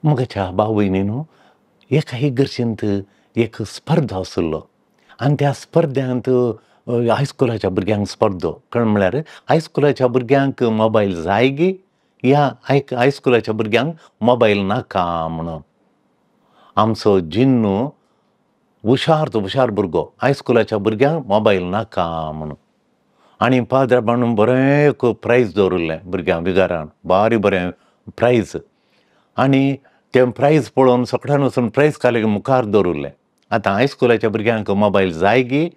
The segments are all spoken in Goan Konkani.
म्हज्या भाव भयणीनो, एका इगर्जेंत एक स्पर्धा आशिल्लो आनी त्या स्पर्ध्यांत हायस्कुलाच्या भुरग्यांक स्पर्धो कण म्हळ्यार हायस्कुलाच्या भुरग्यांक मोबायल जाय गी या हायस्कुलाच्या भुरग्यांक मोबायल नाका म्हणून. आमचो जिन्नू हुशार, तो हुशार भुरगो, हायस्कुलाच्या भुरग्यांक मोबायल नाका म्हणून. आनी पाद्रा बरें एक प्रायज दवरिल्लें भुरग्यांक बिगारान, बारी बरें प्रायज. आनी तें प्रायज पळोवन सगळ्यान वचून प्रायज काडलें मुखार दवरिल्लें. आतां हायस्कुलाच्या भुरग्यांक मोबायल जाय गी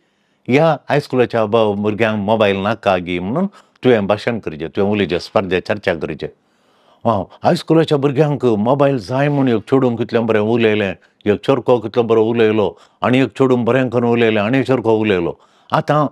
या हायस्कुलाच्या भुरग्यांक मोबायल नाका गी म्हणून तुवें भाशण करचें, तुवें उलोवचें, स्पर्धा चर्चा करचें. हायस्कुलाच्या भुरग्यांक मोबायल जाय म्हूण एक चेडूं कितलें बरें उलयलें, एक चेरको कितलो बरो उलयलो, आनी एक चेडूं बरें करून उलयलें, आनी एक चेरको उलयलो. आतां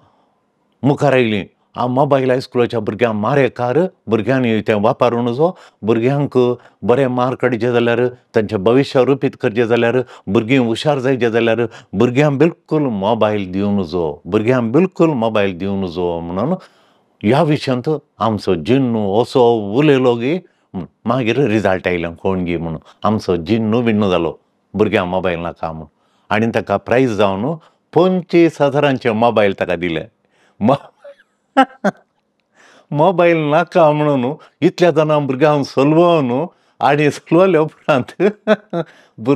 मुखार आयलीं मोबायल हायस्कुलाच्या भुरग्यांक मारेकार, भुरग्यांनी तें वापरूं नजो, भुरग्यांक बरें मार्क काडचे जाल्यार, तांचें भविश्य रुपीत करचें जाल्यार, भुरगीं हुशार जायचें जाल्यार भुरग्यांक बिलकूल मोबायल दिवं नजो, भुरग्यांक बिलकूल मोबायल दिवं नजो म्हणून ह्या विशयांत आमचो जिन्नू असो उलयलो की मागीर रिजल्ट आयलो कोण गी म्हणून आमचो जिन्नू विण्णू जालो भुरग्यांक मोबायल नाका म्हणून. आनी ताका प्रायज जावन 25,000 मोबायल ताका दिले. मोबायल नाका म्हणून इतल्या जाणां भुरग्यांक सोलवून आनी सोलवले उपरांत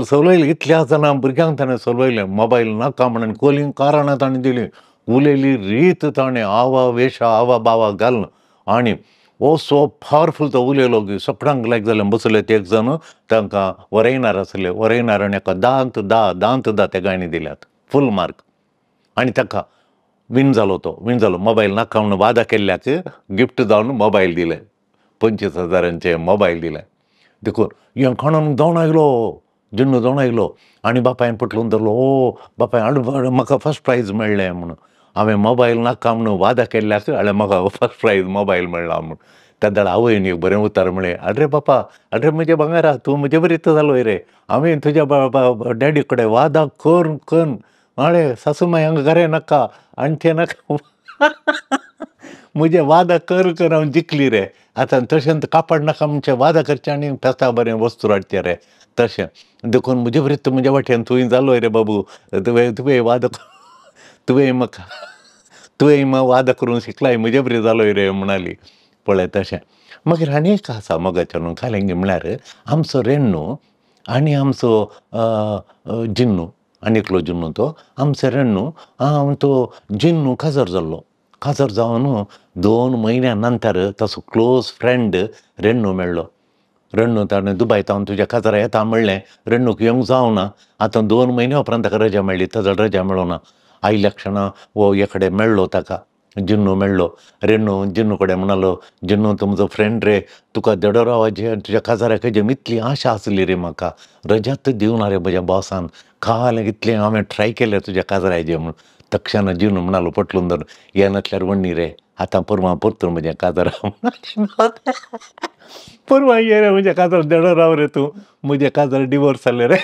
सोलयलें इतल्या जाणां भुरग्यांक ताणें सोलवयलें मोबायल नाका म्हणून. कोलीं कारणां ताणें दिलीं, उलयली रीत ताणें आवा वेशा आवा बावा घालून आनी असो पावरफूल तो उलयलो की सगळ्यांक लायक जालें. बसले ते एक जाण तांकां वरयणार आसले, वरयणारान एका दांत दा दांत दा ते गाणी दिल्यात फूल मार्क. आनी ताका विन जालो, तो विन जालो. मोबायल नाका म्हणून वादा केल्ल्याक गिफ्ट जावन मोबायल दिले, 25,000 मोबायल दिले. देखून हें खाणान जावन आयलो, जिन्नू जावन आयलो आनी बापायन पटलून धरलो, ओ बापाय हाड म्हाका फर्स्ट प्रायज मेळ्ळें म्हणून, हांवें मोबायल नाका म्हणून वादा केल्ल्याक हांवें म्हाका फर्स्ट प्रायज मोबायल मेळ्ळा म्हणून. तेन्ना आवयन एक बरें उतर म्हळें, आरे बापा, आरे म्हज्या भांगरा, तूं म्हजे बरीच जालो रे, हांवें तुज्या डॅडी कडेन वादा करून करून म्हळें सासू माय हांगा घरे नाका आनी तें नाका, म्हजे वादा कर कर हांव जिखली रे. आतां तशें कापड नाका म्हणचे वादा करचें आनी पेता बरें वस्तू हाडचें रे तशें. देखून म्हजे बरीच म्हज्या वाटेन तुवें जालो रे बाबू, तुवें तुवें वाद तुवें म्हाका तुवें म्हाका वाद करूंक शिकलाय, म्हजे बरी जालो रे म्हणाली पळय तशें. मागीर आनी एक आसा मोगाचें न्हू कालेंगी म्हळ्यार आमचो रेण्णू आनी आमचो जिन्नू, आनी एकलो जिन्नू तो आमचो रेण्णू, तो जिन्नू काजार जाल्लो. काजार जावन 2 म्हयन्या नंतर ताचो क्लोज फ्रेंड रेण्णू मेळ्ळो. रेण्णू ताणें दुबाय तावन तुज्या काजारा येता म्हणलें, रेण्णूक येवंक जावना. आतां 2 म्हयन्या उपरांत ताका रजा मेळ्ळी, ताजो रजा मेळोना. आयल्या क्षणा हो एकडे मेळ्ळो ताका, जिन्नू मेळ्ळो. रेण्णू जिन्नू कडेन म्हणालो, जिन्नू तूं म्हजो फ्रेंड रे, तुका देडोरावाची आनी तुज्या काजाराक इतली आशा आसली रे, म्हाका रजात दिवना रे म्हज्या बॉसान, काल इतलें हांवें ट्राय केलें तुज्या काजाराचें म्हणून. तक्षणा जिन्नू म्हणालो पटलून धरून, ये नासल्यार वण्णी रे, आतां परवां परतून म्हज्या काजारा, परवां ये रे म्हज्या काजार देडोराव रे तूं, म्हज्या काजार डिवोर्स जालें रे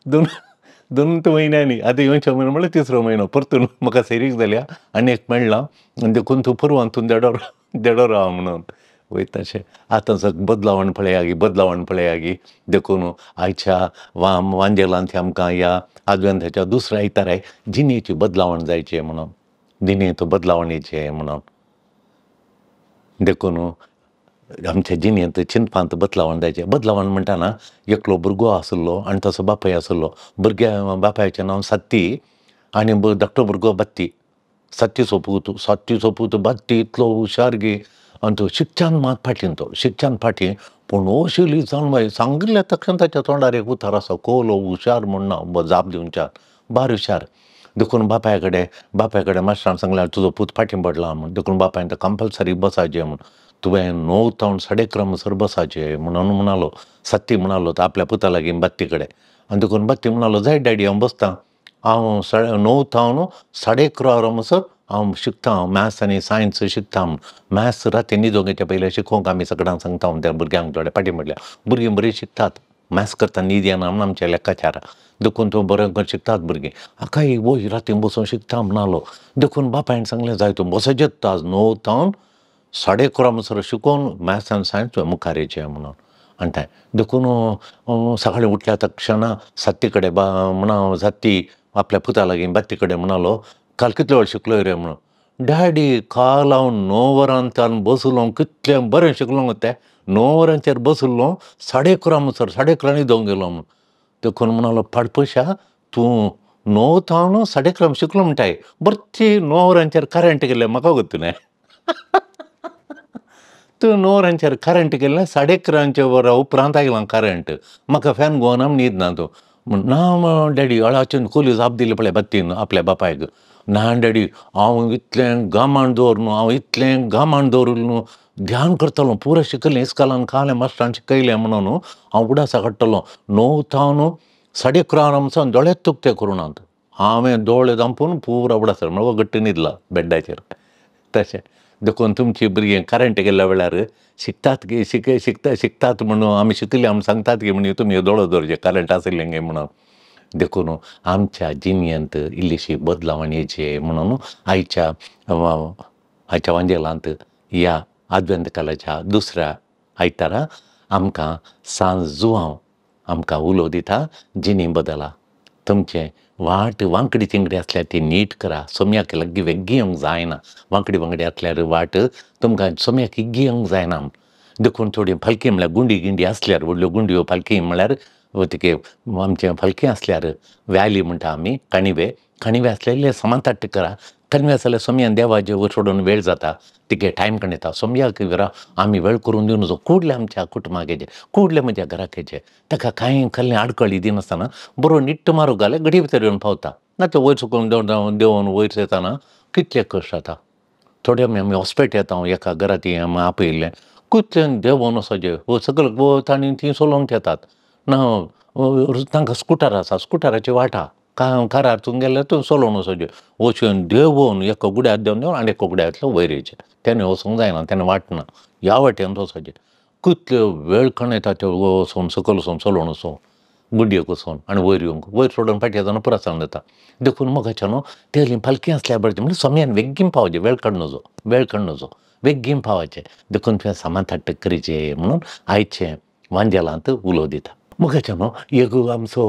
2 म्हयन्यांनी. आतां येवचे म्हयनो म्हळ्यार 3रो म्हयनो परतून म्हाका सैरीक जाल्या आनी एक मेळ्ळां, आनी देखून तूं परवां तूं देडो राव म्हणून वयता तशें. आतां सग बदलावण पळयागी, बदलावण पळयागी. देखून आयच्या वांजेलांत आमकां ह्या आदवेंताच्या दुसऱ्या आयताराक जिणेची बदलावण जायची म्हणून, जिणेंत बदलावण येचें म्हणून. देखून आमच्या जिणेंत चिंतपांत बदलावण जायचें. बदलावण म्हणटाना एकलो भुरगो आशिल्लो आनी ताचो बापूय आशिल्लो. भुरग्या बापायचें नांव सत्ती आनी धाकटो भुरगो बत्ती. सत्तीचो पूत, सत्तीचो पूत बत्ती इतलो हुशार गी, आनी तो शिकच्यान मात फाटीं, तो शिकच्यान फाटीं, पूण अशी जावन मागीर सांगिल्ल्या तक्षण ताच्या तोंडार एक उतार आसा, कोलो हुशार म्हूण ना जाप दिवच्यान बार हुशार. देखून बापाय कडेन मास्टरान सांगलें तुजो पूत फाटीं पडला म्हूण. देखून बापायन तो कंपल्सरी बसाचें म्हूण, तुवें 9 तावन 11:30 म्हणसर बसाचें म्हणून म्हणालो. सत्ती म्हणालो तो आपल्या पुता लागीं बत्ती कडेन. आनी देखून बत्ती म्हणालो, जाय डॅडी हांव बसतां, हांव 9 तावन 11:30 म्हणसर हांव शिकता, हांव मॅथ्स आनी सायन्स शिकता म्हूण. मॅथ्स राती न्हिदोंक येच्या पयलीं शिकोवंक आमी सगळ्यांक सांगता त्या भुरग्यांक, थोडे फाटीं पडल्या भुरगीं बरीं शिकतात, मॅथ्स करता न्हीद येना म्हूण आमच्या लेखाचार, देखून तूं बरें करून शिकतात भुरगीं. हाकाय वय राती बसून शिकता म्हणालो. देखून बापायन सांगलें, जाय तूं बसाचेच आज 9 तावन 11:30 म्हणसर शिकोवन मॅथ्स आनी सायन्स तुवें मुखार येचें म्हणून. म्हणटाय. देखून सकाळीं उठल्या तक्षणा सात्ती कडेन म्हणा सात्ती आपल्या पुता लागीं बात्ती कडेन म्हणालो, काल कितलो वेळ शिकलो रे म्हणून. डॅडी काल हांव 9 वरांच्यान बसलो, कितलें बरें शिकलो तें, 9 वरांचेर बसलो 11:30 म्हणसर 11:30 न्हिदोंक गेलो म्हणून. देखून म्हणालो, पाडपशा तूं 9 तावन 11:30 शिकलो म्हणटाय, बरती 9 वरांचेर करंट गेल्लें म्हाका गोत्तू न्हय. तूं 9 वरांचेर करंट गेल्लें, 11:30 वरां उपरांत आयलां करंट, म्हाका फॅन गोवना न्हीद ना तूं. ना डॅडी, अळाचेन कोली जाप दिली पळय बत्तीन आपल्या बापायक. ना डॅडी, हांव इतलें गामान दवर न्हू, हांव इतलें गामान दवरलो न्हू, ध्यान करतलो, पुरो शिकलें इस्कॉलान खालें मास्टरान शिकयलें म्हणून हांव उडासा काडटलो. 9 तावन 11:30 म्हणसर दोळेच उक्ते करुनात, हांवें दोळे धांपून पुरो उडासा म्हणल्यार घट्ट न्हिदला बेड्डाचेर. तशें देखून तुमची भुरगीं करंट गेल्ल्या वेळार शिकतात की शिकता शिकतात म्हणून आमी शिकले आमी सांगतात की म्हणून तुमी दोळो दवरचे करंट आशिल्लें गे म्हणून. देखून आमच्या जिणेंत इल्लीशी बदलावण येवची म्हणून आयच्या आयच्या वांजेलांत ह्या आदवेंत कालाच्या दुसऱ्या आयतारा आमकां सांज जुवांव आमकां उलो दिता, जिणी बदला, तुमचें वाट वांकडी तिंगडी आसल्यार ती नीट करा. सोम्याक लागीं वेग्गी येवंक जायना, वांकडी वांकडी आसल्यार वाट तुमकां सोम्याक इग्गी येवंक जायना. देखून थोडी फालकी म्हळ्यार गुंडी गिंडी आसल्यार, व्हडल्यो गुंडयो फालकी म्हळ्यार तिके आमचें फालकी आसल्यार व्याली म्हणटा आमी, काणिवे काणिवे आसल्यार समांताट्ट करा. कणवे आसल्यार सोमयान देवाचे सोडून वेळ जाता, तिके टायम कण येता. सोमयाक आमी वेळ करून दिवन जो कुडले आमच्या कुटुंबाक, कुडले म्हज्या घराक, ताका कांय कसलें आडकळी दिनासतना बरो निट्ट मारूंक घाल्यार घडी भितर येवन पावता. ना ते वयर चुकून देंवन वयर येताना कितले कश्ट जाता. थोडे आमी हॉस्पिटल येता, एका घरांत आमी आपयल्लें, कितलें देंवन वचपाचें, सगळें तांणी ती चलोवंक येतात ना, तांकां स्कुटर आसा, स्कुटराची वाटा कारार तूं गेल्यार तूं चलोवन वचपाचें, वचून देंवन एका गुड्यार देंवन देंवन आनी एका गुड्यांतलो वयर येवचें. तेणें वचूंक जायना, तेणें वाट ना, ह्या वाटेन वचपाचें. कितले वेळ कण येता ते वचून सकयल वचून चलोवन वचून गुंडयेक वचून आनी वयर येवंक, वयर सोडून फाटीं येतना पुरासान जाता. देखून मोगाच्या न्हू तेली पालकी आसल्यार बरें, म्हणजे सोम्यान बेगीन पावचें, वेळ काडून जो, वेळ काडून जो, बेगीन पावचें. देखून तुवें सामान करीचें म्हणून आयचें वांजेलांत उलो दिता. मोगाच्या न्हू एक आमचो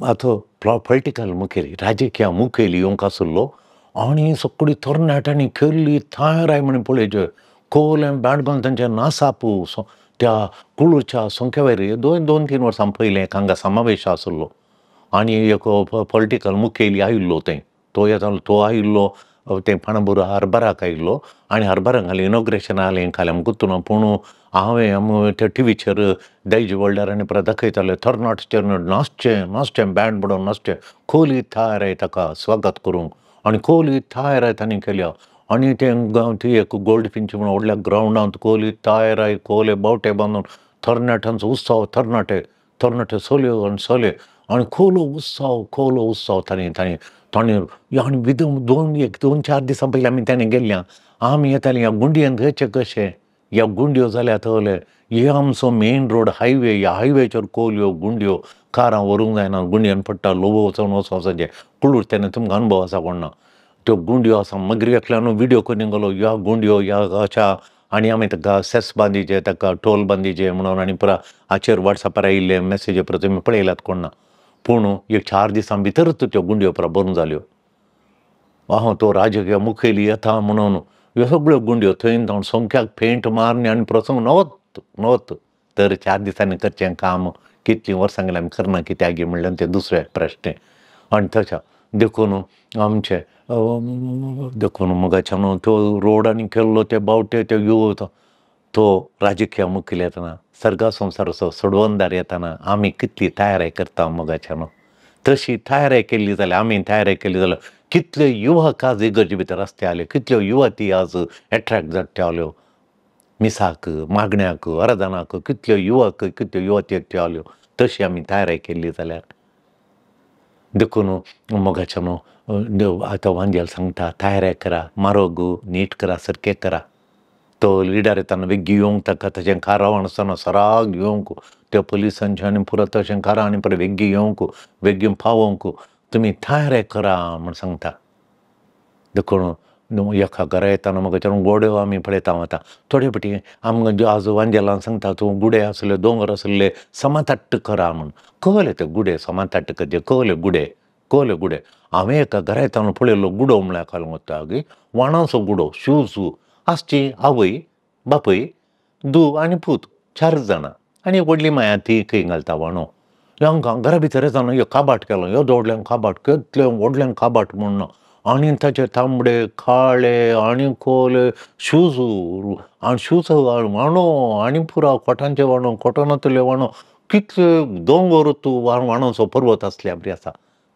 आतां पॉलिटिकल मुखेली, राजकीय मुखेली येवंक आशिल्लो आनी सगळी तरणाट्यांनी केल्ली तयाराय म्हणून पळयचे, कोलें बँड घालून तांचें नासाप त्या कुळूच्या संख्यावयर. 2-3 वर्सां पयलें हांगा समावेश आशिल्लो आनी एक पॉलिटिकल मुखेली आयिल्लो थंय, तो येतालो, तो आयिल्लो तें पाणबूर हार्बराक आयिल्लो आनी हार्बराक घालें इनॉग्रेशन आलें घालें आमकां गुत्तुना. पूण हांवें आम त्या टिवीचेर दायज वर्ल्डार आनी परत दाखयताले तरणाटे नाचचें नाचचें बँड बडोवन नाचचें, खोली तयार ताका स्वागत करूंक आनी खोली तयार तांणी केल्या. आनी तें ती एक गोल्ड फिंच म्हणून व्हडल्या ग्रावंडांत कोली तयार कोले बावटे बांदून तरणाट्यांचो उत्सव, तरणाटे तरणाटे चलयो आनी चले आनी खोलो उत्सव, खोलो उत्सव तांणी तांणी तांणी आनी विदून 2-4 दिसां पयलीं आमी ताणें गेल्ल्या. आमी येतालीं ह्या गुंडयेन थंयचे कशें ह्या गुंडयो जाल्या थंयले, हे आमचो मेन रोड हायवे, ह्या हायवेचेर कोलयो गुंडयो कारां व्हरूंक जायना, गुंडयेन पडटा, लोबो वचोन वचपाचें कुळूर तेन्ना तुमकां अनुभव आसा कोण ना. त्यो गुंडयो आसा, मागीर एकल्यान विडियो करून गेलो ह्या गुंडयो ह्या अशा आनी आमी ताका सेस बांदिचे, ताका टोल बांदिचे म्हणून आनी पुरा हाचेर वॉट्सॅपार आयिल्ले मॅसेजी पुरा तुमी पळयल्यात कोण ना. पूण एक 4 दिसां भितरच त्यो गुंडयो पुरा बंद जाल्यो. आहा तो राजकीय मुखेली येता म्हणून ह्यो सगळ्यो गुंडयो थंय जावन सोमक्याक पेंट मारणी आनी प्रसंग नवत नवत. तर 4 दिसांनी करचें काम कितलीं वर्सां गेल्यार आमी करना कित्याक म्हणल्यार तें दुसरें प्रश्न. आनी तशें देखून आमचें देखून मोगाच्या न्हू तो रोड आनी केल्लो ते बावटे ते युवक तो राजकीय मुखेली येतना सर्गा संवसाराचो सोडवणदार येतना आमी कितली तयारी करता मोगाच्या न्हू. तशी तयारी केल्ली जाल्यार, आमी तयारी केल्ली जाल्यार कितले युवक आज इगर्जे भितर रस्ते आले, कितल्यो युवती आज एट्रेक्ट जाताल्यो मिसाक, मागण्याक, आराधनाक, कितल्यो युवक कितल्यो युवती एकट्यो आल्यो. तशी आमी तयारी केल्ली जाल्यार. देखून मोगाच्या न्हू देव आतां वांजेल सांगता तयारी करा, मारोग नीट करा, सारकें करा. तो लिडर येताना बेगीन येवंक ताका ताचें कारां आसतना सराग येवंक त्या पुलिसांचें आनी पुरो तशें कारां आनी परत बेगीन येवंक बेगीन पावोवंक तुमी तयारी करा म्हण सांगता. देखून एका घरा येताना म्हाका गोडे आमी पळयता वता थोडे फावटी आमकां आज वांजेलान सांगता तूं गुडे आसले दोंगर आसले समाताट्ट करा म्हूण कळ्ळे ते गुडे समाताट्ट करचे कळ्ळे गुडे कळ्ळे गुडे. हांवें एका घरा येताना पळयलो गुडो म्हळ्यार खालूंक वता गे वाणाचो गुडो शूज आसची आवय बापूय धूव आनी पूत 4 जाणां आनी एक व्हडली माया ती खंय घालता वाणो. हांकां घरा भितर येताना ह्यो काबाट केलो ह्यो व्हडल्यान काबाट कितलें व्हडल्यान काबाट म्हूण ना आनी ताचे तांबडे काळे आनी कोले शूज आनी शूज वाणो आनी पुरा कोटांचे वाणो कोटनांतले वाणो कितले दोंगर तूं वाणाचो पर्वत आसल्या बरी आसा.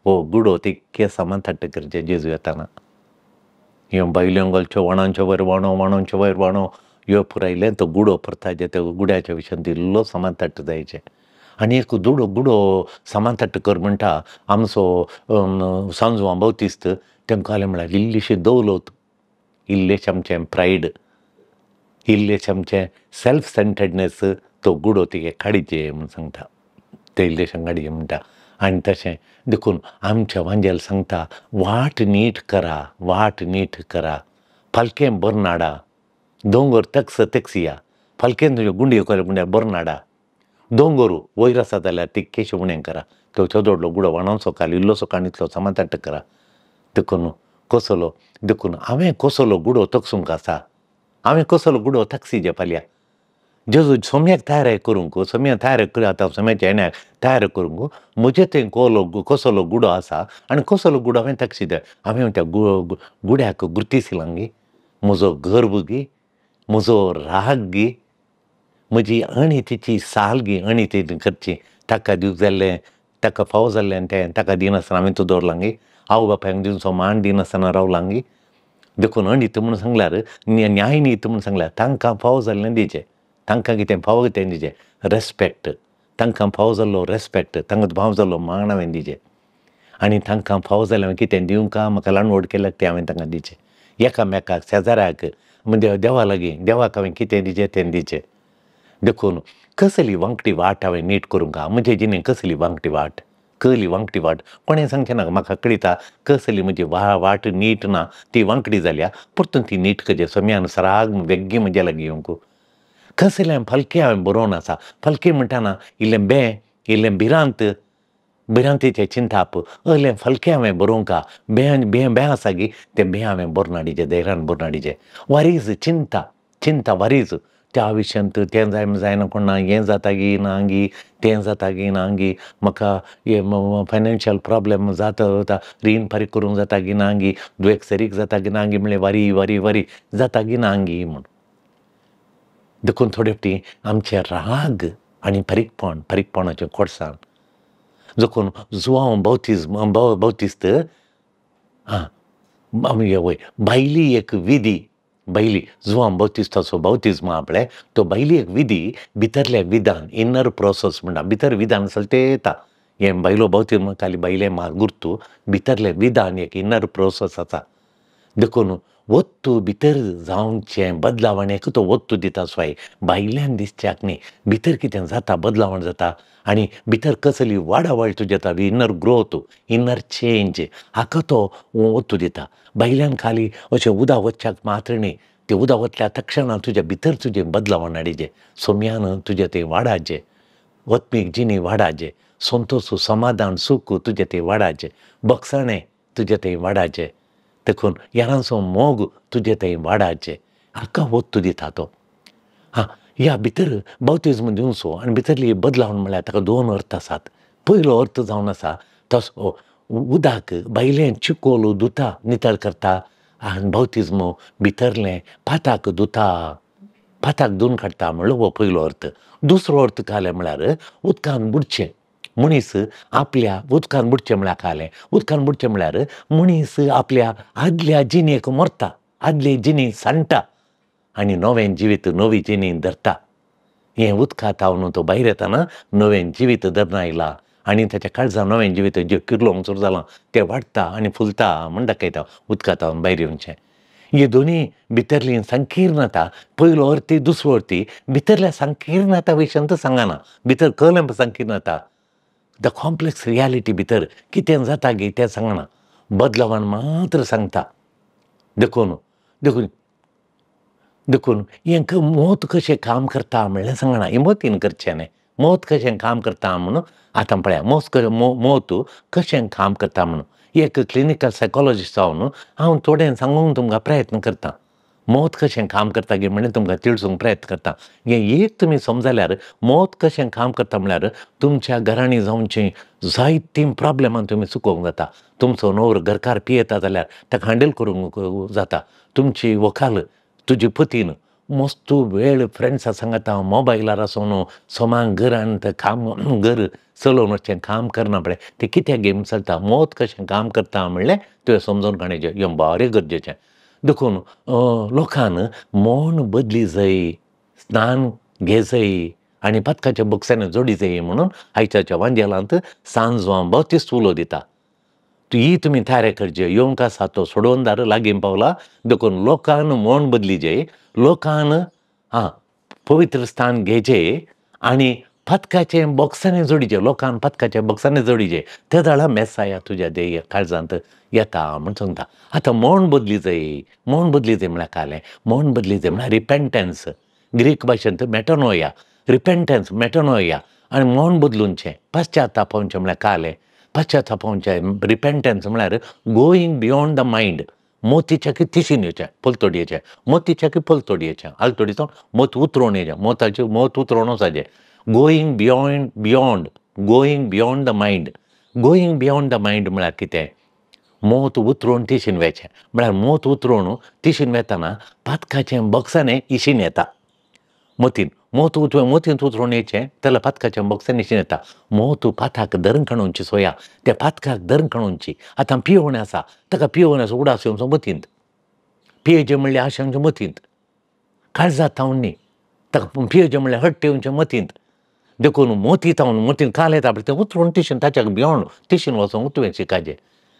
हो गुडो तितके सामान थाट्ट करचें जेजू येताना ह्यो बायल्यो घालच्यो वाणांचे वयर वाणो वाणांचे वयर वाणो ह्यो पुरायलें तो गुडो परताचे त्या गुड्याच्या विशयान इल्लो सामान थाट्ट जायचें. आनी एक दुडो गुडो सामान थाट्ट कर म्हणटा आमचो सांजवां बावतिस्त तेंकां आलें म्हळ्यार इल्लीशी दौलत इल्लेशें आमचें प्रायड इल्लेशें आमचें सेल्फ सेंटर्डनेस तो गुडो तिगे काडीचे म्हूण सांगता ते इल्लेशें काडीचे म्हणटा. आनी तशें देखून आमच्या वांजेल सांगता वाट नीट करा वाट नीट करा फालकें बरनाडा दोंगर तक्स तक्सिया फालकें तुज्यो गुंडयो कर गुंड्या बरनाडा दोंगर वयर आसा जाल्यार तितकेशें उणें करा तो चोदोडलो गुडो वाणांचो काल इल्लोसो काणीतलो समाताट्ट करा. देखून कसलो देखून हांवें कसलो गुडो तकसूंक आसा हांवें कसलो गुडो तकसी फाल्यां जेजू सोम्याक तयार करूंक सोम्या तयार कर आतां सोम्याच्या येण्याक तयार करूंक म्हजे थंय कोलो कसलो गुडो आसा आनी कसलो गुडो हांवें तकसी हांवें त्या गुड्याक गुर्तीसिलांगी म्हजो गर्व गी म्हजो राग गी म्हजी अणितीची साल गी अणिती करची ताका दिवंक जाल्लें ताका फावो जाल्लें तें ताका दिनासतना हांवें तूं दवरलांगी आवय बापायक दिवचो मान दिनासतना रावलांगी. देखून अणीत म्हूण सांगल्यार न्यायनीत म्हूण सांगल्यार तांकां फावो जाल्लें दिवचें तांकां कितें फावो कितें दिवचें रेस्पेक्ट तांकां फावो जाल्लो रेस्पेक्ट तांकां फावो जाल्लो मान हांवें दिवचें आनी तांकां फावो जाल्लें हांवें कितें दिवंक म्हाका ल्हान व्हड केल्यार तें हांवें तांकां दिवचें एकामेकाक शेजाऱ्याक म्हणजे देवा लागीं देवाक हांवें कितें दिवचें तें दिवचें. देखून कसली वांकटी वाट हांवें नीट करूंक म्हजे जिणें कसली वांकटी वाट कसली वांकटी वाट कोणें सांगचें ना म्हाका कळटा कसली म्हजी वाट नीट ना ती वांकडी जाल्या परतून ती नीट करचें सोम्यान सराग बेगीन म्हज्या लागीं येवंक. कसलें फालकें हांवें बरोवन आसा फालकें म्हणटाना इल्लें बें इल्लें भिरांत भिरांतेचें चिंताप असलें फालकें हांवें बरोवंक बें बें बें आसा गी तें बें हांवें बरोवन हाडचें धैर्यान बरोवन हाडचें. वारीज चिंता चिंता वारीज त्या विशयांत तें जाय जायना कोण ना हें जाता गी ना गी तें जाता गी ना गी म्हाका हें फायनान्शियल प्रॉब्लम जाता जाता रीण फारीक करूंक जाता गी ना गी दुयेंस सरीक जाता गी ना गी म्हणल्यार वारी वारी वारी जाता गी ना गी म्हूण. देखून थोडे फावटी आमचे राग आनी फारीकपण फारीकपणाचें कोडसाण देखून जुआंव बावतिज्म बावतिस्त आं वय भायली एक विधी भायली जुआंव बावतिस्ताचो बावतिज्म आपले तो भायली एक विधी भितरल्या विधान इनर प्रोसेस म्हणटा भितर विधान आसलें तें येता हें भायलो बावतिज्म खाली भायलें गुर्तू भितरलें विधान एक इनर प्रोसेस आसा. देखून वत्तू भितर जावचें बदलावण एक तो वत्तू दिता स्वाय भायल्यान दिसच्याक न्ही भितर कितें जाता बदलावण जाता आनी भितर कसली वाडावळ तुजें जाता इनर ग्रोथ इनर चेंज हाका तो वत्तू दिता. भायल्यान खाली अशें उदक वचच्याक मात्र न्ही तें उदक वतल्या तक्षणा तुज्या भितर तुजें बदलावण हाडचें सोम्यान तुजें तें वाडाचें वत्मीक जिणी वाडाचें संतोश समाधान सूख तुजें तें वाडाचें बगसाणें तुजें तें वाडाचें देखून यारांचो मोग तुजे थंय वाडाचें हाका वत्तू दिता तो. हां ह्या भितर बावतिज्म दिवचो आनी भितरली बदलावण म्हळ्यार ताका दोन अर्थ आसात. पयलो अर्थ जावन आसा तसो उदक भायलें चिकोल धुता नितळ करता आनी बावतिज्म भितरलें पाताक धुता पाताक धुवन काडटा म्हणलो हो पयलो अर्थ. दुसरो अर्थ कालें म्हळ्यार उदकान बुडचें मनीस आपल्या उदकान बुडचें म्हळ्यार कालें उदकान बुडचें म्हळ्यार मनीस आपल्या आदल्या जिणेक मरता आदली जिणी सांडटा आनी नवें जिवीत नवी जिणी धरता. हें उदका तावन तो भायर येताना नवें जिवीत धरना आयला आनी ताच्या काळजान नवें जिवीत जें किर्लोंक सुरू जालां तें वाडटा आनी फुलता म्हूण दाखयता उदका तावन भायर येवचें. हे दोनी भितरली संकीर्णता पयलो अर्थी दुसरो अर्थी भितरल्या संकीर्णता विशयांत सांगना भितर कळ्ळें संकीर्णता the complex reality भितर कितें जाता गी तें सांगना बदलावण मात्र सांगता. देखून देखून देखून हें मोत कशें काम करता म्हणल्यार सांगना, हिमतीन करचें न्ही. मोत कशें काम करता म्हणून आतां पळया, मोत कशें काम करता म्हणून एक क्लिनिकल सायकोलॉजिस्ट जावन हांव थोडें सांगूंक तुमकां प्रयत्न करतां. मोत कशें काम करता गे म्हणून तुमकां तिळसूंक प्रयत्न करता. हें एक तुमी समजल्यार मोत कशें काम करता म्हणल्यार तुमच्या घरांनी जावचीं जायतीं प्रॉब्लेमां तुमी चुकोवंक जाता. तुमचो नवर घरकार पियेता जाल्यार ताका हँडल करूंक जाता. तुमची व्हंकल तुजी पतीन मस्त वेळ फ्रेंड्सां सांगता मोबायलार आसून सोमांक घरांत काम घर चलोवन वचचें काम करना पळय, तें कित्याक गेम चलता, मोत कशें काम करता म्हणलें तुवें समजून काडचें, हें बारीक गरजेचें. देखून लोकान मन बदली जाय, स्नान घे जाय आनी पातकाच्या बक्षांनी जोडी जाय म्हणून आयच्या वांजेलांत सांजवां बाप्तीस्त उलो दिता. ही तुमी तयारी करची, येवंक आसा तो सोडोवन लागीं पावला. देखून लोकान मन बदली जाय, लोकान आं पवित्र स्थान घेवचें आनी पातकाचें बॉक्सांनी जोडीचें, लोकान पातकाच्या बॉक्सांनी जोडीचें, ते जाल्यार मेसाया तुज्या देह काळजांत येता म्हूण सांगता. आतां मन बदली जाय, मन बदली जाय म्हळ्यार कालें, मन बदली जाय म्हळ्यार रिपेंटन्स, ग्रीक भाशेंत मेटनोया, रिपेंटन्स मेटनोया, आनी मन बदलुनचें, पश्चातापावचें म्हळ्यार कालें, पश्चातापावचें रिपेंटन्स म्हळ्यार गोईंग बियोंड the mind, मोतीच्या की तिशीन येवचें, पलतोडयेचें, मोतीच्या की पलतोडयेचें, आलतोडीचो मोत उतरोवन येचें, मोताचें मोत उतरोवन वचपाचें. Going beyond beyond, going beyond the mind, going beyond the mind म्हळ्यार कितें, मोत उतरोवन तिशीन वेचें, म्हळ्यार मोत उतरोवन तिशीन वेतना पातकाचें बॉक्सांनी इशीन येता, मोतीन मोत मोतींत उतरोवन येचें जाल्यार पातकाच्या बॉक्सांनी इशीन येता. मोत पाताक धरून काडूनची सोया, त्या पातकाक धरून काडूनची. आतां पियोवणें आसा, ताका पियोवणें आसा उडास येवचो मतींत, पियेचें म्हणल्यार आशा येवचें मतींत, काळजांत थावन न्ही, ताका पियेचें म्हणल्यार हट्ट येवचें मतींत. देखून मोती थावन मोतीन काल येता पळय तें उतरून तिशीन ताच्या बियोंड तिशीन वचोंक तुवें शिकाचें.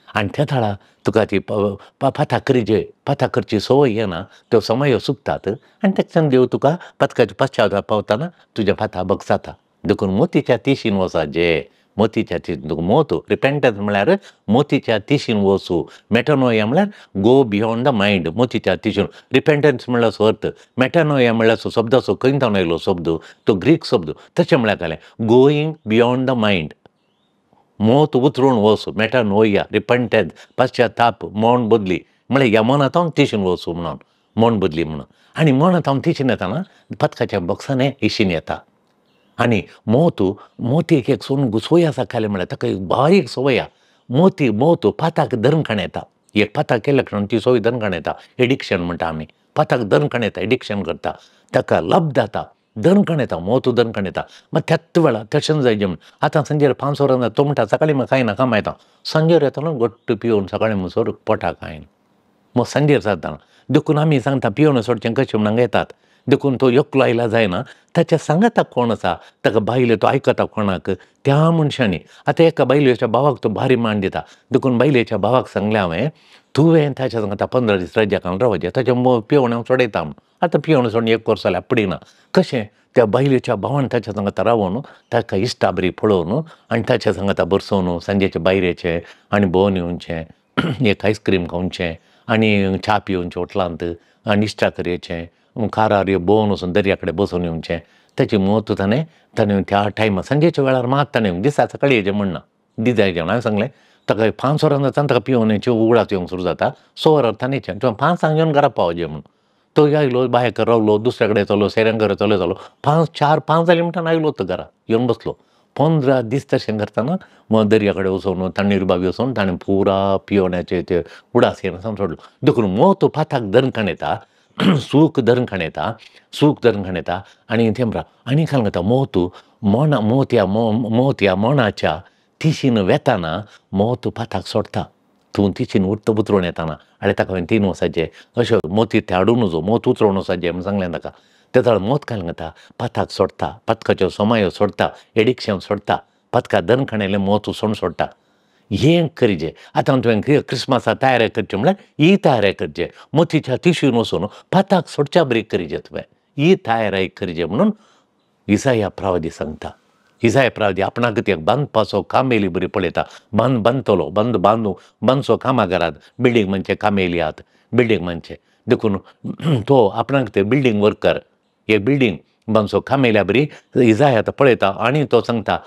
आनी त्या थळा तुका ती पाथा करीजे, पाथा करची संवय येना, त्यो समयो चुकतात आनी तेच्यान देव तुका पातकाचे पश्चाताप पावतना तुज्या पाथा बगसाता. देखून मोतीच्या तिशीन वचाचें, मोतीच्या तिशीन तुका मोत रिपेंटन्स म्हळ्यार मोतीच्या तिशीन वचूं, मेटनोया म्हळ्यार गो बियोंड the mind, मोतीच्या तिशीन. रिपेंटन्स म्हणल्यार असो अर्थ, मेटनोया म्हळ्यार शब्दाचो खंय थावन आयलो शब्द, तो ग्रीक शब्द. तशें म्हळ्यार कालें गोईंग बियोंड the mind, मोत उतरून वचूं, मेटानोया रिपेंटन्स पश्चाताप, मन बदली म्हळ्यार ह्या मनांत हांव तिशीन वचूं म्हणून, मन बदली म्हणून. आनी मनांत हांव तिशीन येताना पातकाच्या बॉक्सांनी इशीन येता. आनी मोत मोतीक एक सोन संवय आसा खालें म्हळ्यार ताका एक बारीक संवय आसा, मोती मोत पाताक धरून खाण येता, एक पाताक केल्या कारणान ती संवय धरून खाण येता, एडिक्शन म्हणटा आमी, पाताक धरून खाण येता, एडिक्शन करता, ताका लब जाता, धरून खाण येता, मोत धरून खाण येता. मागीर त्याच वेळार तशें जायजें म्हण आतां सांजेर 5 वरां तो म्हणटा सकाळीं म्हाका कांय नाका मायता, सांजेर येतालो घट्ट पिवन सकाळीं म्हणसर पोटाक कांय ना, मग सांजेर जाता. देखून आमी सांगता पिवन सोडचें कशें म्हणून येतात. देखून तो एकलो आयला जायना, ताच्या सांगाता कोण आसा, ताका बायले तो आयकता कोणाक, त्या मनशांनी. आतां एका बायलेच्या भावाक तो भारी मान दिता, देखून बायलेच्या भावाक सांगलें हांवें, तुवें ताच्या सांगता 15 दीस रजा घालून रावचें, ताचें पिवण हांव सोडयता म्हूण. आतां पिवण सोडून 1 वर्स जाल्यार पडिना कशें, त्या बायलेच्या भावान ताच्या सांगाता रावोन ताका इश्टाबरी पळोवन आनी ताच्या सांगाता बरसोवन सांजेचें बायरेचें आनी भोंवन येवचें, एक आयस्क्रीम खावचें आनी च्या पिवचें हॉटलांत आनी इश्टा करचें, कारार भोंवन वचून दर्या कडेन बसून येवचें. ताचें म्हत्व ताणें ताणें त्या टायमार सांजेच्या वेळार मात ताणें दिसा सकाळीं येचें म्हणना, दिसा येचें हांवें सांगलें ताका 5 वरां जाता ताका पिवण्याची उगडास येवंक सुरू जाता, 6 वरां ताणें येचें, तुवें 5 येवन घरा पावचें म्हणून. तो आयलो बायक रावलो, दुसऱ्या कडेन चलो, सेऱ्यां कडेन चलो जालो, 5 4 5 जालीं म्हणटा आयलो तो घरा येवन बसलो. 15 दीस तशें करतना मग दर्या कडेन वचून तण्णीर बावी वचून ताणें पुरा पिवण्याचे ते उडास येवन सोडलो. देखून मोत पाताक धरून खाण येता, सूख धरून खाण येता, सूख धरून खाण येता. आनी तें आनी खाल घेता मोत मोना मोतया मोतया मनाच्या तिशीन वेताना मोत पाताक सोडटा, तूं तिशीन उरत उतरोवन येताना आनी ताका हांवें 3 वर्सांचें अशें मोती ते हाडून वचो, मोत उतरोवन वचपाचें म्हूण सांगलें ताका. तेदळा मोत घालून घेता, पाताक सोडटा, पातकाच्यो समायो सोडटा, एडिक्शन सोडटा, पातका धरून खाणेलें मोत सोडून सोडटा. हें करीजे. आतां तुवें क्रिसमसा तयारी करची म्हळ्यार ही तयारी करचें, मोतीच्या तिशीन वचून पाताक सोडच्या बरी करीजे तुवें, ही तयारी करीजे म्हणून इसाया प्रवादी सांगता. इसाया प्रवादी आपणाक एक बांदपाचो कामेली बरी पळयता, बांद बांदतलो, बांद बांदू बांदचो कामाघरांत बिल्डींग म्हणचे कामेली आहात, बिल्डींग म्हणचे. देखून तो आपणाक ते बिल्डींग वर्कर एक बिल्डींग बांदचो खामेल्या बरी इजाया आतां पळयता आनी तो सांगता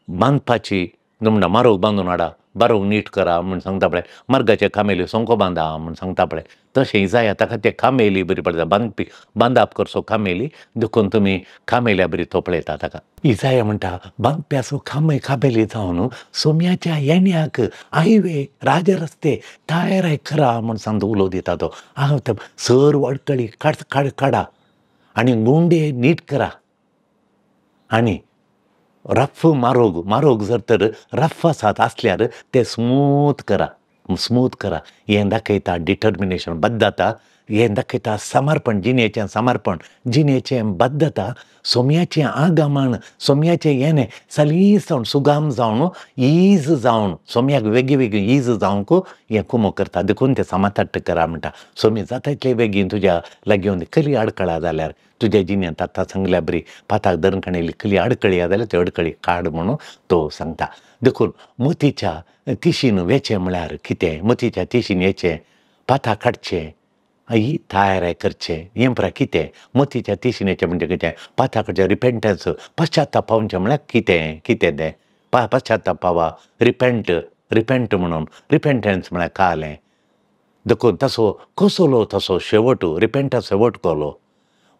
बांदपाची म्हणटा मारोग बांदून हाडा, बारोग नीट करा म्हूण सांगता पळय, मार्गाचे खामेली सोंको बांदा म्हूण सांगता पळय. तशें इजाया ताका ते खामेली बरी पळयता, बांदपी बांदाप करचो खामेली, देखून तुमी खामेल्या बरी तो पळयता ताका. इजाया म्हणटा बांदप्याचो खामे खामेली जावन सोम्याच्या येण्याक हायवे राजरस्ते तयार करा म्हूण सांगता, उलो दिता तो. हांव सर्व अडकळी काड काड काडा आनी गुंडे नीट करा आनी रफ मारोग मारोग जर तर रफ आसात आसल्यार ते स्मूथ करा, स्मूथ करा. हें दाखयता डिटर्मिनेशन, बद्धता. हें दाखयता समर्पण, जिणेचें समर्पण, जिणेचें बद्धता, सोम्याचें आगमन, सोम्याचें येणें सलीस जावन सुगाम जावन is जावन सोम्याक वेगळी वेगळी is जावंक हें कुमो करता. देखून तें समाताट्ट करा म्हणटा. सोमी जाता इतले बेगीन तुज्या लागीं येवन कली आडकळा जाल्यार तुज्या जिणेंत आतां सांगल्या बरी पाताक धरून काणयली कली आडकळी जाल्यार त्यो अडकळी काड म्हणून तो सांगता. देखून मोतीच्या तिशीन वेचें म्हळ्यार कितें, मोतीच्या तिशीन येचें, पाताक काडचें, ही तयार करचें, हें पळय कितें मोतीच्या तिशीन येचें म्हणजे कितें, पाताक काडचें रिपेंटन्स, पश्चाताप पावचें म्हळ्यार कितें, कितें तें पश्चाताप पावा, रिपेंट, रिपेंट म्हणून रिपेंटन्स म्हळ्यार कालें. देखून तसो कसलो तसो शेवट, रिपेंटन्स शेवट कोलो,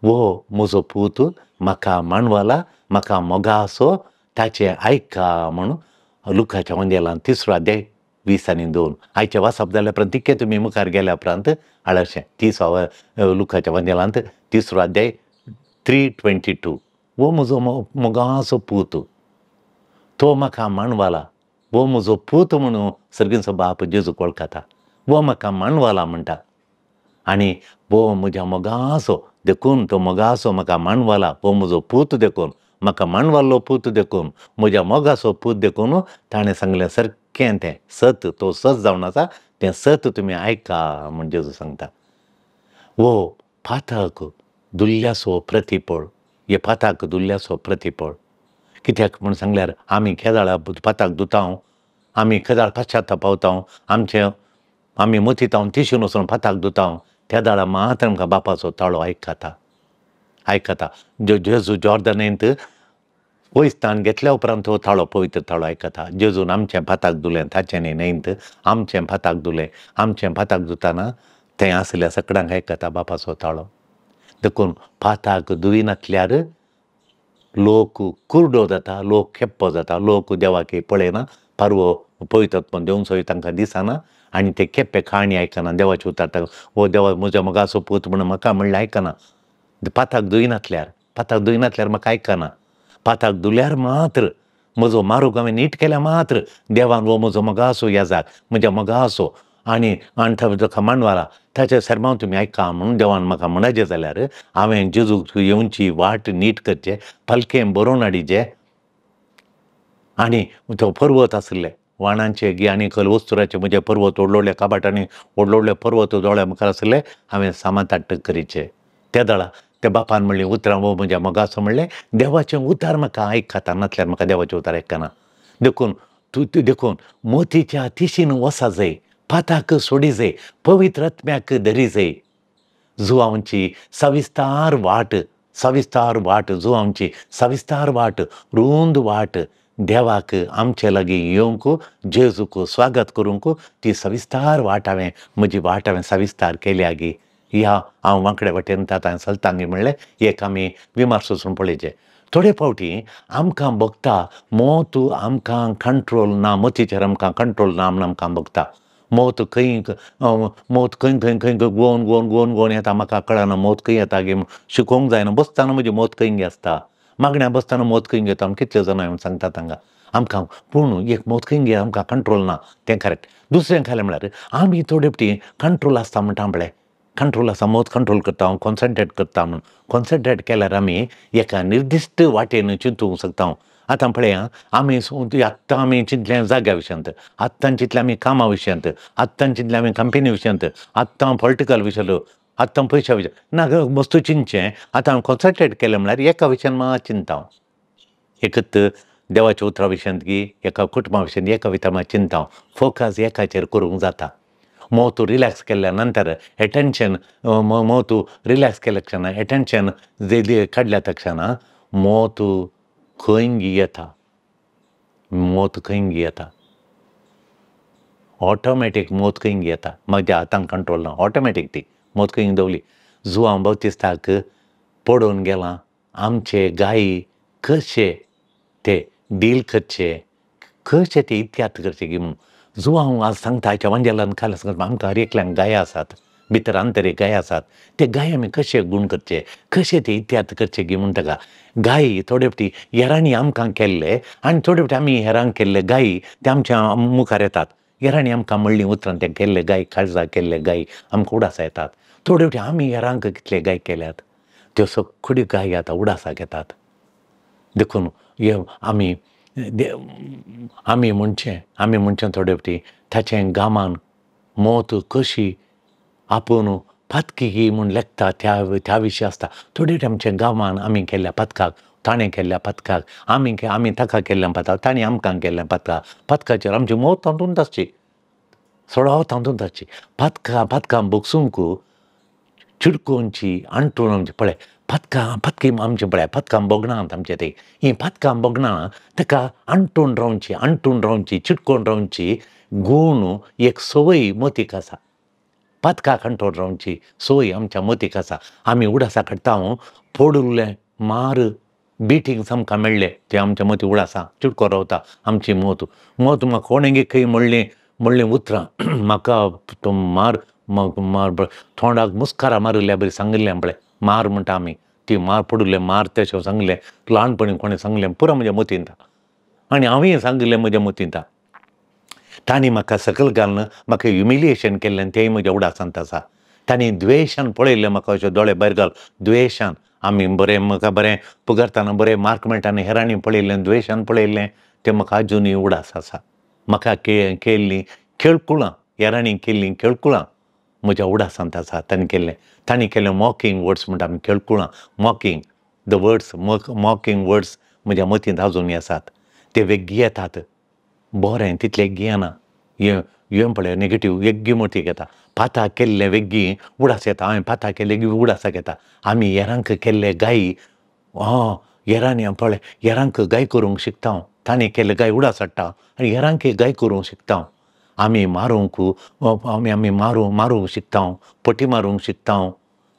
वो म्हजो पूत म्हाका मांडवाला, म्हाका मोगा आसो, ताचें आयका म्हणून लुकाच्या वंदेलान 3 अध्याय 20 आनी 2. आयचें वाचप जाल्या उपरांत तितकें तुमी मुखार गेल्या उपरांत आळशें 30 लुकाच्या वंदेलांत 3 अध्याय 3:22. वो म्हजो मोगाचो पूत, तो म्हाका मांडवाला, वो म्हजो पूत म्हणून सर्गींचो बाप जेजूक वळखता, वो म्हाका मांडवाला म्हणटा आनी वो म्हज्या मोगाचो, देखून तो मोगाचो म्हाका मांडवाला, वो म्हजो पूत देखून म्हाका मांडवालो पूत देखून म्हज्या मोगाचो पूत देखून ताणें सांगलें सारकें तें सत, तो सत जावन आसा, तें सत तुमी आयका म्हूण जेजू सांगता. वो पातक दुल्ल्याचो प्रतिपळ, हे पाताक दुल्ल्याचो प्रतिपळ कित्याक म्हूण सांगल्यार आमी केदाळा पाताक दुतांव, आमी केदाळ पश्चाताप पावतांव, आमचें आमी मतीतांव तिशून वचून पाताक दुतांव, त्या दाळा मात्र आमकां बापाचो ताळो आयकता आयकता. जेजू जॉर्दनेंत वयस्थान घेतल्या उपरांत तो ताळो पवित्र ताळो आयकता. जेजून आमचें पाताक धुलें, ताचें न्ही न्हंयत आमचें पाताक धुलें, आमचें पाताक धुताना तें आसल्या सकडांक आयकता बापाचो ताळो. देखून पाताक धुयनासल्यार लोक कुरडो जाता, लोक खेप्पो जाता, लोक देवाक पळयना, पारवो पवित्रत्व देवसोय तांकां दिसना आनी ते खेप्पे काणी आयकना, देवाचे उतार वो देवा म्हज्या मोगाचो पूत म्हूण म्हाका म्हणलें आयकना. पाताक धुयनासल्यार, पाताक धुयनासल्यार म्हाका आयकना. पाताक धुल्यार मात्र म्हजो मारूक हांवें नीट केल्यार मात्र देवान वो म्हजो मोगाचो येजाक म्हज्या मोगाचो आनी आनी ताका मांडवाला ताचे सरमांव तुमी आयका म्हणून देवान म्हाका म्हणचें जाल्यार हांवें जेजूक येवची वाट नीट करचें, पालखें बरोवन हाडिचें आनी तो पर्वत आशिल्ले वाणांचे गी आनी कल वस्तुराचे म्हजे पर्वत व्हडले काबाटांनी व्हडले पर्वत दोळ्या मुखार आशिल्ले हांवें सामाताट्ट करीचे. त्या दळा त्या बापान म्हणलें उतरां वो म्हज्या मोगाचो म्हणलें देवाचें उतार म्हाका आयकता, नासल्यार म्हाका देवाचें उतार आयकना. देखून तूं देखून मोतीच्या तिशीन वसा जाय, पाताक सोडी जाय, पवित्र आत्म्याक धरी जाय. जुवांची सविस्तार वाट, सविस्तार वाट, जुवांची सविस्तार वाट, रुंद वाट देवाक आमचे लागीं येवंक जेजूक स्वागत करूंक ती सविस्तार वाट हांवें म्हजी वाट हांवें सविस्तार केल्या गी. ह्या हांव वांकडे वाटेन आतां चलतां म्हणलें एक आमी विमार्स वचून पळयचें. थोडे फावटी आमकां भोगता मोत आमकां कंट्रोल ना, मोतीचेर आमकां कंट्रोल ना म्हूण आमकां भोगता. मोत खंय मोत खंय खंय खंय गोवन गोवन गोवन गोवन येता म्हाका कळना मोत खंय येता गे, शिकोवंक जायना, बसतना म्हजी मोत खंय गे आसता, मागण्या बसतना मोत खंय घेता आमी कितले जाणां येवन सांगतात हांगा आमकां, पूण एक मोत खंय गे आमकां कंट्रोल ना, तें करेक्ट. दुसरें खालें म्हळ्यार आमी थोडे फावटी कंट्रोल आसता म्हणटा पळय, कंट्रोल आसा, मोत कंट्रोल करता हांव, कॉन्सन्ट्रेट करता म्हणून. कॉन्सन्ट्रेट केल्यार आमी एका निर्दिश्ट वाटेन चिंतूंक शकता. आतां पळया आमी आत्तां आमी चिंतलें जाग्या विशयांत, आत्तां चिंतलें आमी कामा विशयांत, आत्तां चिंतलें आमी कंपनी विशयांत, आत्तां पॉलिटिकल विशयांत, आत्तां पयशा विशय ना वस्तू चिंतचें. आतां हांवें कॉन्सन्ट्रेट केलें म्हळ्यार एका विशयान मात चिंता हांव, एकच देवाच्या उतरा विशयांत की एका कुटुंबा विशयांत एका विशयान मात चिंता हांव, फोकस एकाचेर करूंक जाता. मोत रिलॅक्स केल्या नंतर एटेन्शन मोत रिलॅक्स केल्या क्षणा एटेन्शन काडल्या तक्षणा मोत खंय येता, मोत खंय येता, ऑटोमॅटीक मोत खंय येता. म्हज्या हातान कंट्रोल ना, ऑटोमॅटीक ती मोत खंय दवली. जुआंव बाप्तिस्ताक पडून गेलां आमचे गायी कशे ते डील करचे, कशे ते इत्याद करचे की म्हणून. जुआंव आज सांगता आयच्या वांजेलान खाला सांगता आमकां हर एकल्यांक गाय आसात, भितर आंतरीक गाय आसात, ते गाय आमी कशे गूण करचे, कशे ते इत्याद करचे की म्हूण. ताका गायी थोडे फावटी हेरांनी आमकां केल्ले आनी थोडे फावटी आमी हेरांक केल्ले गायी ते आमच्या मुखार येतात. हेरांनी आमकां म्हणलीं उतरां ते केल्ले गाय, काळजाक केल्ले गाय आमकां उडासा येतात. थोडे फावटी आमी हेरांक कितले गाय केल्यात त्यो सगळ्यो गायी आतां उडासाक येतात. देखून हे आमी आमी म्हणचें, आमी म्हणचें थोडे फावटी ताचें गामान मोत कशी आपूण पातकी ही म्हूण लेखता त्या त्या विशीं आसता. थोडे फावटी आमच्या गांवान आमी केल्ल्या पातकाक, ताणें केल्ल्या पातकाक, आमी आमी ताका केल्ल्या पातकाक, ताणें आमकां केल्ल्या पातकाक, पातकाचेर आमची मोत तातूंत आसची, सडो तातूंत आसची. पातकां पातकां भोगसूंक चिडकोवची आंटून आमचें पळय पातकां पातकी आमचें पळय पातकां भोगणात आमचें तें हीं पातकां भोगणां ताका आंटून रावची, आंटून रावची, चिटकोवन रावची गूण एक संवय मतीक आसा. पातकाक आंटून रावची संवय आमच्या मतीक आसा. आमी उडासा काडटा पडुल्लें मार बिटींग आमकां मेळ्ळें तें आमच्या मती उडासा चिटको रावता आमची मोत. मोत म्हाका कोणें खंय म्हणलें म्हणलें उतरां म्हाका तो मार मार तोंडाक मुस्कारा मारिल्ल्या बरी सांगिल्लें पळय मार म्हणटा आमी ती मार पडिल्लें मार तशें सांगलें ल्हानपणी कोणें सांगलें पुरो म्हज्या मतींत आनी हांवें सांगिल्लें म्हज्या मतींत. तांणी म्हाका सकयल घालून म्हाका ह्युमिलिएशन केल्लें तेंय म्हज्या उडासांत आसा. तांणी द्वेशान पळयल्लें म्हाका अशें दोळे भायर घाल द्वेशान. आमी बरें म्हाका बरें पुगरतना बरें मार्क मेळटा आनी हेरांनी पळयल्लें द्वेशान पळयल्लें तें म्हाका आजुनूय उडास आसा. म्हाका केल्लीं खेळकुळां हेरांनी केल्लीं खेळकुळां म्हज्या उडासांत आसा. तांणी केल्लें तांणी केल्लें मॉकिंग वर्ड्स म्हणटा आमी खेळकुळां, mocking the words, mocking words म्हज्या मतींत आजुनूय आसात. ते वेग्गी येतात बरें तितलें वेग्गी येना. हें हें पळय नेगेटीव वेग्गी मतीक येता. पाताक केल्लें वेग्गी उडास येता. हांवें पाताक केल्लें वेग्गी उडासाक येता. आमी हेरांक केल्ले गायी हेरांनी पळय हेरांक गाय करूंक शिकता हांव, तांणी केल्ले गाय उडास हाडटा आनी हेरांक गाय करूंक शिकता हांव. आमी मारूंक आमी आमी मारूंक शिकता, पटी मारूंक शिकता,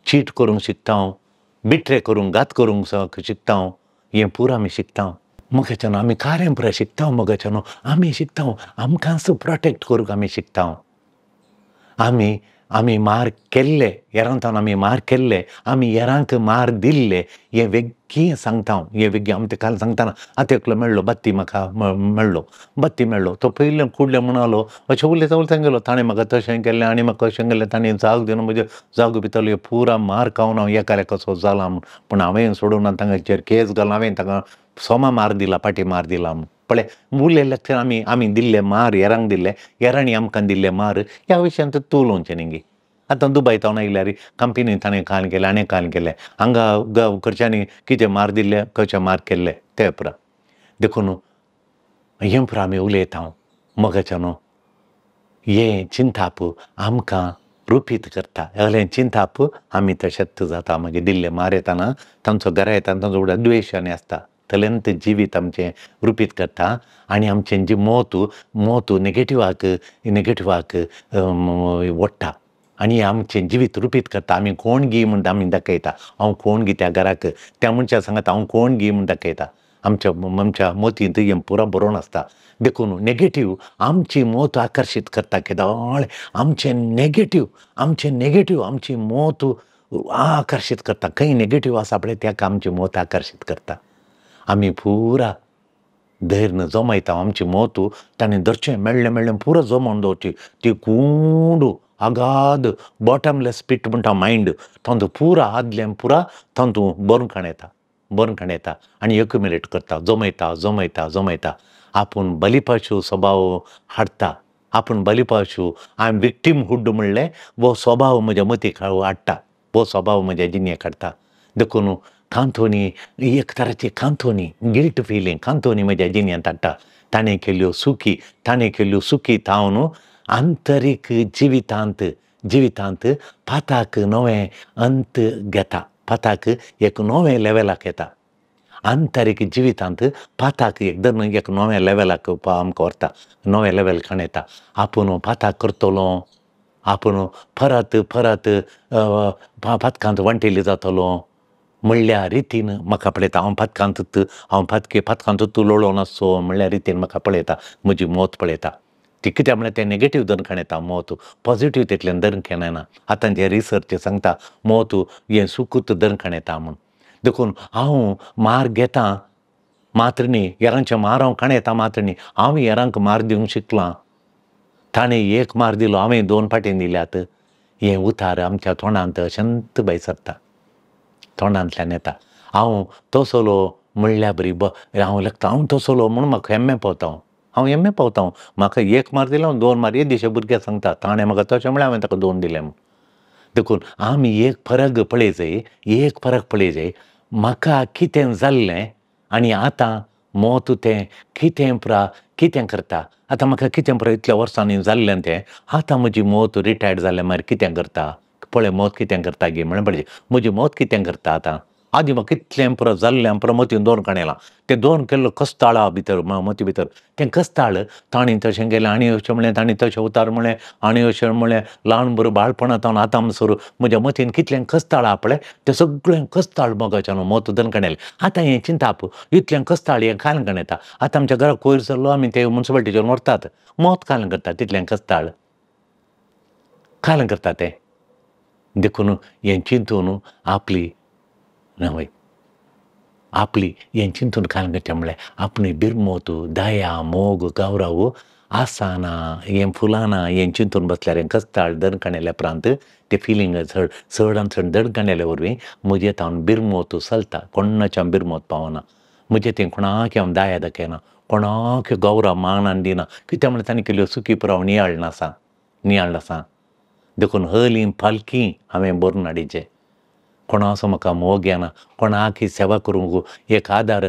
चीट करूंक शिकता, बिट्रे करूंक घात करूंक शिकता, हें पुरो आमी शिकता. मगाच्यान आमी कार्य पुराय शिकता. मगाच्यान आमी शिकता आमकांच प्रोटेक्ट करूंक आमी शिकता. आमी आमी मार केल्ले हेरांतान आमी मार केल्ले, आमी हेरांक मार दिल्ले हें वेग्गी सांगता हांव. हें वेग्गी आमी काल सांगतना आतां एकलो मेळ्ळो बत्ती म्हाका मेळ्ळो बत्ती मेळ्ळो तो पयलें कुडलें म्हणालो अशें उलयता उलयता गेलो. ताणें म्हाका तशें केल्लें आनी म्हाका अशें केल्लें, ताणें जाग दिवन म्हज्या जागो भितरलो पुरा मार खावन हांव एकाल्या कसो जाला म्हूण. पूण हांवें सोडून ना, तांचेर केस घाल, हांवें तांकां सोमा मार दिला, पाटी मार दिला म्हूण. पळय उलयल्ले आमी आमी दिल्ले मार हेरांक दिल्ले, हेरांनी आमकां दिल्ले मार ह्या विशयांत तूं उलोवचें न्ही. आतां दुबय तावन आयल्यार कंपनी ताणें काल केलें आनी काल केलें हांगा खर्च्यांनी कितें मार दिल्ले खंयचे मार केल्ले ते पुरा. देखून हें पुरा आमी उलयता. मगाच्यान हें चिंताप आमकां रुपीत करता. असलें चिंताप आमी तशेंच जाता. मागीर दिल्ले मार येताना तांचो घरा येताना तांचो फुडें द्वेश आनी आसता तलेंत जिवीत आमचें रुपीत करता आनी आमचें जी मोत मोत नेगेटिवाक नेगेटिवाक ओडटा आनी आमचें जिवीत रुपीत करता. आमी कोण गी म्हूण आमी दाखयता. हांव कोण गी त्या घराक त्या मनशाक सांगता हांव कोण गी म्हूण दाखयता. आमच्या आमच्या मतींत हें पुरा बरोवन आसता. देखून नेगेटीव आमची मोत आकर्शीत करता. केदोळ आमचें नेगेटीव आमचें नेगेटीव आमची मोत आकर्शीत करता. खंय नेगेटीव आसा पळय ताका आमची मोत आकर्शीत करता. आमी पुरा धैर्य जमयता आमची मोत ताणें धरचें मेळ्ळें मेळ्ळें पुरो जमोवन दवरची ती कूंड अगाध बॉटमलेस पीट म्हणटा मायंड तातूंत पुरा आदलें पुरा तातूंत बरखाण येता, बरखाण येता आनी एक्युमुलेट करता, जमयता जमयता जमयता. आपूण बलिपाशू स्वभाव हाडटा. आपूण बलिपाशू I am विक्टीमहुड म्हणलें हो स्वभाव म्हज्या मतीक हाडटा, हो स्वभाव म्हज्या जिणेक हाडटा. देखून कांतोनी एक तराची कांतोनी गिल्ट फिलींग कांतोनी म्हज्या जिणेंत हाडटा. ताणें केल्ल्यो सुकी ताणें केल्ल्यो सुकी तावन आंतरीक जिवितांत जिवितांत पाताक नवें अंत घेता, पाताक एक नवें लेवलाक येता. आंतरीक जिवितांत पाताक एकदम एक नव्या लेवलाक आमकां व्हरता, नवें लेवल खाण येता. आपूण पाताक करतलो, आपूण परत परत पातकांत वांटिल्ली जातलो म्हणल्या रितीन म्हाका पळयता. हांव पातकांतूच, हांव पातके पातकांतूच लोळोन आसचो म्हणल्या रितीन म्हाका पळयता, म्हजी मत पळयता. ती कित्याक म्हळ्यार तें नेगेटीव दणखण येता, मत पॉजिटीव तितल्यान दणखण येना. आतां जें रिसर्च सांगता मत हें सुकूत दणखण येता म्हूण. देखून हांव मार घेता मात्र न्ही, हेरांचे मार हांव काण येता मात्र न्ही, हांव हेरांक मार दिवंक शिकलां. ताणें एक मार दिलो, हांवें दोन फाटीं दिल्यात. हें उतार आमच्या तोंडांत अशेंच भायर सरता, तोंडांतल्यान येता. हांव तसलो म्हणल्या बरी हांव लेखता हांव तसलो म्हूण म्हाका हेम्मे पावता, हांव हेम्मे पावता. म्हाका एक मार दिलो, दोन मार. एक दिसा भुरगे सांगता ताणें म्हाका तशें म्हळ्यार हांवें ताका दोन दिले म्हूण. देखून आमी एक फरक पळय जाय, एक फरक पळय जाय. म्हाका कितें जाल्लें आनी आतां मोत तें कितें पुरा कितें करता. आतां म्हाका कितें पुरा इतल्या वर्सांनी जाल्लें तें, आतां म्हजी मोत रिटायर्ड जालें मागीर कितें करता पळय, मोत कितें करता गे म्हणलें पळय म्हजी मोत कितें करता. आतां आदीं म्हाका कितलें पुरो जाल्लें पुरो मतीन दोन काणयलां, तें दोन केल्लो कस्ताळा भितर मती भितर तें कस्ताळ तांणी तशें केलें आनी अशें म्हणलें, तांणी तशें उतार म्हणलें आनी अशें म्हणलें. ल्हान बरो बाळपणांत आतां म्हणसर म्हज्या मतीन कितलें कस्ताळ पळय तें सगळें कस्ताळ मोगाच्यान मत दणकण. आतां हें चिंताप इतलें कस्ताळ हें कालन येता. आतां आमच्या घराक कोयर जाल्लो आमी ते मुन्सिपाल्टीचेर व्हरतात, मत कालन करता तितलें कस्ताळ कालन करता तें. देखून हें चिंतून आपली न्हय आपली हें चिंतून कालन करचें म्हणल्यार आपली बिरमोत दया मोग गौरव आसाना हें फुलाना हें चिंतून बसल्यार हें कस्ताळ दणकणेल्या उपरांत तें फिलींग चड चडान चड दणकणेल्या वरवीं म्हजें तावन बिरमोत चलता. कोणाच्या बिरमोत पावना, म्हजें तें कोणाक हांव दया दाखयना, कोणाक गौरव मानान दिना. कित्याक म्हणल्यार तांणी केल्ल्यो चुकी पुरो हांव नियाळ नासा, नियाळ नासा. देखून हली पालखी हांवें भरून हाडिचें. कोणाचो म्हाका मोग येना, कोणाक सेवा करूंक एक आदार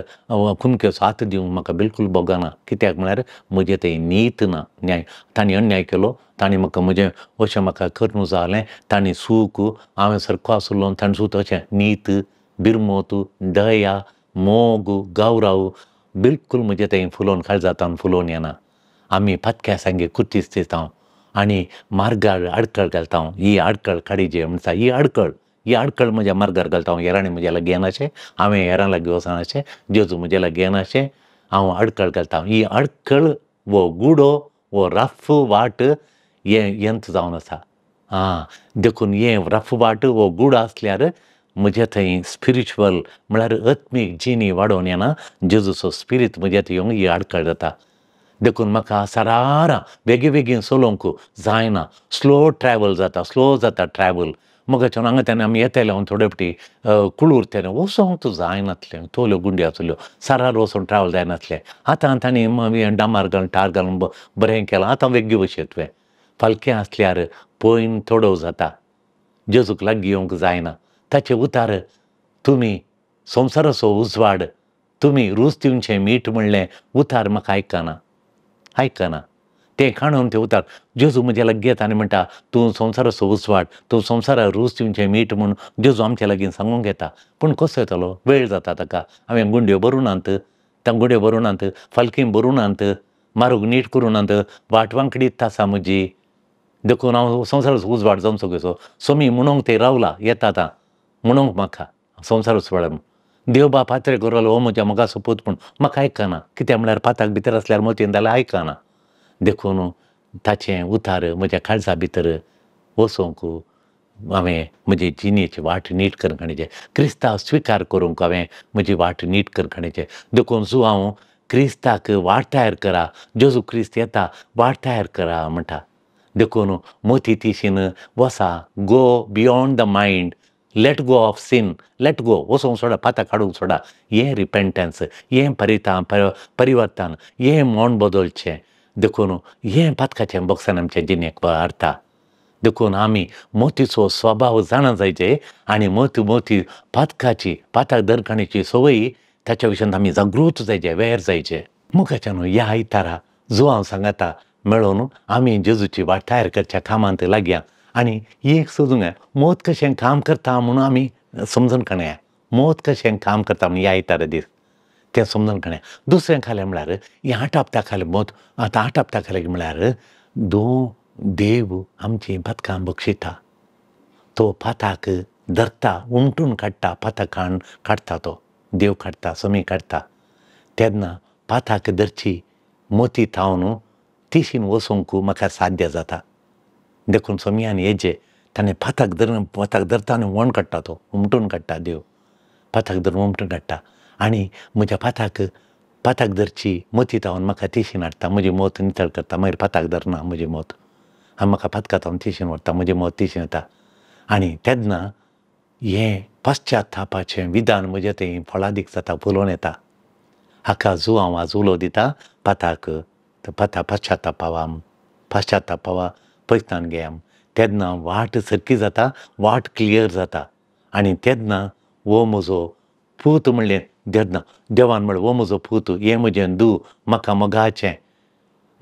कुमक्यो साथ दिवंक म्हाका बिलकूल भोगना. कित्याक म्हळ्यार म्हजें थंय नीत ना, न्याय. तांणी अन्याय केलो, तांणी म्हाका म्हजें अशें म्हाका करूंक जालें, तांणी सूख हांवें सारको आसलो तांणी सूख अशें नीत बिरमोत दया मोग गौरव बिलकूल म्हजें थंय फुलोवन काळजांत फुलोवन येना. आमी पातक्या सांगे कुर्तीस दिता आनी मार्गार आडखळ घालता. ही आडखळ काडीचे म्हणटा, ही आडखळ, ही आडखळ म्हज्या मार्गार घालता. हांव हेरांनी म्हज्या लागीं येनाशें, हांवें हेरां लागीं वचनाशें, जेजू म्हज्या लागीं येनाशें, हांव आडखळ घालता. ही आडखळ वो गुडो वो रफ वाट हें यंत्र जावन आसा. आं, देखून हें रफ वाट वो गुडो आसल्यार म्हज्या थंय स्पिरिच्युअल म्हळ्यार आत्मीक जिणी वाडोवन येना. जेजूचो स्पिरीत म्हज्या थंय येवंक ही आडखळ जाता. देखून म्हाका सरारां बेगीन बेगीन चलोवंक जायना, स्लो ट्रॅवल जाता, स्लो जाता ट्रॅवल. मोगाच्यान हांगा तेन्ना आमी येताले हांव थोडे फावटी कुळूर तेन्ना वचोंक जायनासलें, तोल्यो गुंडी आसल्यो, सरार वचून ट्रॅवल जायनासलें. आतां तांणी डामार घालून टार घालून बरें केलां, आतां वेगळी बशेन तुवें फालकें आसल्यार पयन थोडो जाता, जेजूक लागीं येवंक जायना. ताचे उतार तुमी संवसाराचो उजवाड, तुमी रूच दिवचें मीठ म्हणलें उतार म्हाका आयकना, आयकना. तें काणून तें उतार जेजू म्हज्या लागीं येता आनी म्हणटा तूं संवसाराचो उजवाड, तूं संवसाराक रूच दिवचें मीठ म्हूण जेजू आमच्या लागीं सांगूंक येता. पूण कसो येतलो, वेळ जाता ताका. हांवें गुंड्यो भरूं नात, त्या गुंड्यो भरूं नात, फालकी भरूं नात, मारूंक नीट करूं नात, वाट वांकडीच आसा म्हजी. देखून हांव संवसाराचो उजवाड जावचो कसो सोमी म्हणूंक ते रावला येता आतां म्हणूंक म्हाका संवसार उजवाड म्हूण. देव बाप पात्रे करोलो हो म्हज्या मोगा सोपूत, पूण म्हाका आयकना. कित्याक म्हळ्यार पाताक भितर आसल्यार मतीन जाल्यार आयकना. देखून ताचें उतार म्हज्या काळजा भितर वचोंक हांवें म्हजी जिणेची वाट नीट करून काडचें, क्रिस्तांव स्विकार करूंक हांवें म्हजी वाट नीट करून काडचें. देखून जो हांव क्रिस्ताक वाट तयार करा, जेजू क्रिस्त येता वाट तयार करा म्हणटा. देखून मोती तिशीन वसा, go beyond the mind, let go of sin, let go, वचोंक सोडा, पातां काडूंक सोडा. हें रिपेंटन्स, हें परिवर्तन, हें मन बदलचें. देखून हें पातकाचें बॉक्सान आमच्या जिणेक हाडटा. देखून आमी मोतीचो स्वभाव जाणा जायचे आनी मोती मोती पातकाची पाताक दरकाणीची संवय ताच्या विशयांत आमी जागृत जायचे, वेर जायचे. मुखाच्यान ह्या आयतारा जो हांव सांगता मेळोवन आमी जेजूची वाट तयार करच्या कामांत लागया. आनी एक सोदूंक जाय मौत कशें काम करता म्हणून आमी समजून काडया, मौत कशें काम करता म्हणून ह्या आयतारा दीस तें समजून काडया. दुसरें खालें म्हळ्यार ह्या 8 हप्त्या खालें मौत आतां 8 हप्त्या खालें म्हळ्यार देव आमचीं पातकां बक्षिता, तो पाताक धरता, उमटून काडटा, पातकान काडटा, तो देव काडटा, समी काडटा. तेन्ना पाताक धरची मोती थावन तिशीन वचूंक म्हाका साध्य जाता. देखून सोमयान येजे ताणें पाताक धरून पाताक धरता आनी वण काडटा, तो उमटून काडटा, देव पाताक धरून उमटून काडटा आनी म्हज्या पाताक पाताक धरची मोती थावन म्हाका तिशीन हाडटा, म्हजी मोत नितळ करता. मागीर पाताक धरना म्हजी मोत आनी म्हाका पातका थावन तिशीन व्हरता, म्हजी मोत तिशीन येता. आनी तेन्ना हें पश्चातापाचें विधान म्हजें थंय फळादीक जाता, फुलोवन येता. हाका जो हांव आज उलो दिता पाताक पाता पश्चातापावा, पश्चातापावा पयतान घेया. तेन्ना वाट सारकी जाता, वाट क्लियर जाता. आनी तेन्ना हो म्हजो पूत म्हणलें तेन्ना देवान म्हणलें हो म्हजो पूत, हें म्हजें दू, म्हाका मोगाचें,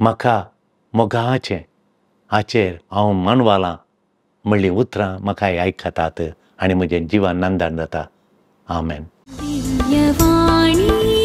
म्हाका मोगाचें, हाचेर हांव मानवालां म्हणलीं उतरां म्हाका आयकतात आनी म्हजें जिवन नांदान जाता. आमेन. दिव्यवाणी.